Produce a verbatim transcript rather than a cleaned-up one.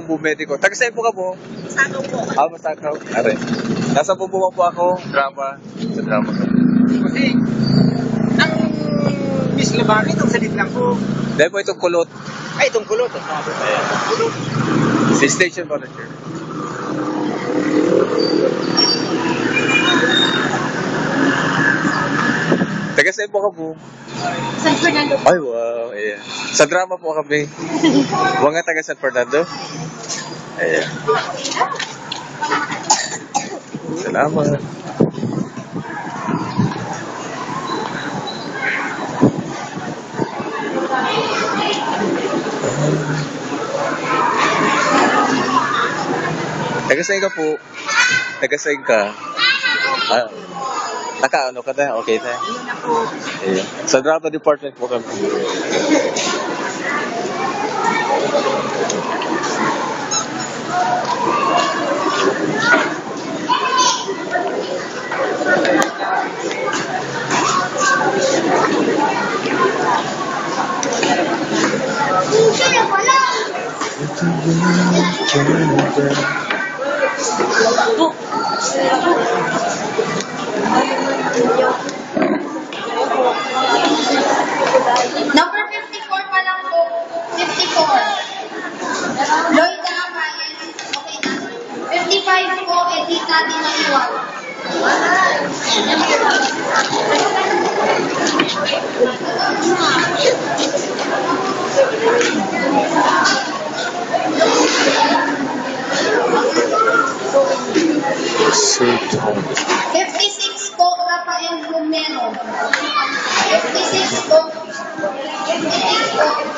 Pumedi ko. Taga saan po ka po? Sakaw po. Ah, Masakaw. Are. Nasa bubuwang po ako. Drama. Sa drama ko. Kasi, ang Miss Labari, itong salit lang po. Dahil po itong kulot. Ay, itong kulot. Kulot. Si station manager. Taga saan po ka po? San Fernando. Ay, wow. Ayan. Sa drama po kami. Mga taga San Fernando. Ayan. Salamat. Taga saan ka po? Taga saan ka? Ah, naka ano ka na? Okay na. Ayan. Sa drama department po kami. Number fifty-four pa lang po. fifty-four. Lloyda Amayen. Okay na. fifty-five po, Edita Dinaiwag. Sir Tom. fifty-six po, Rafael Romero. fifty-six po. fifty-six po.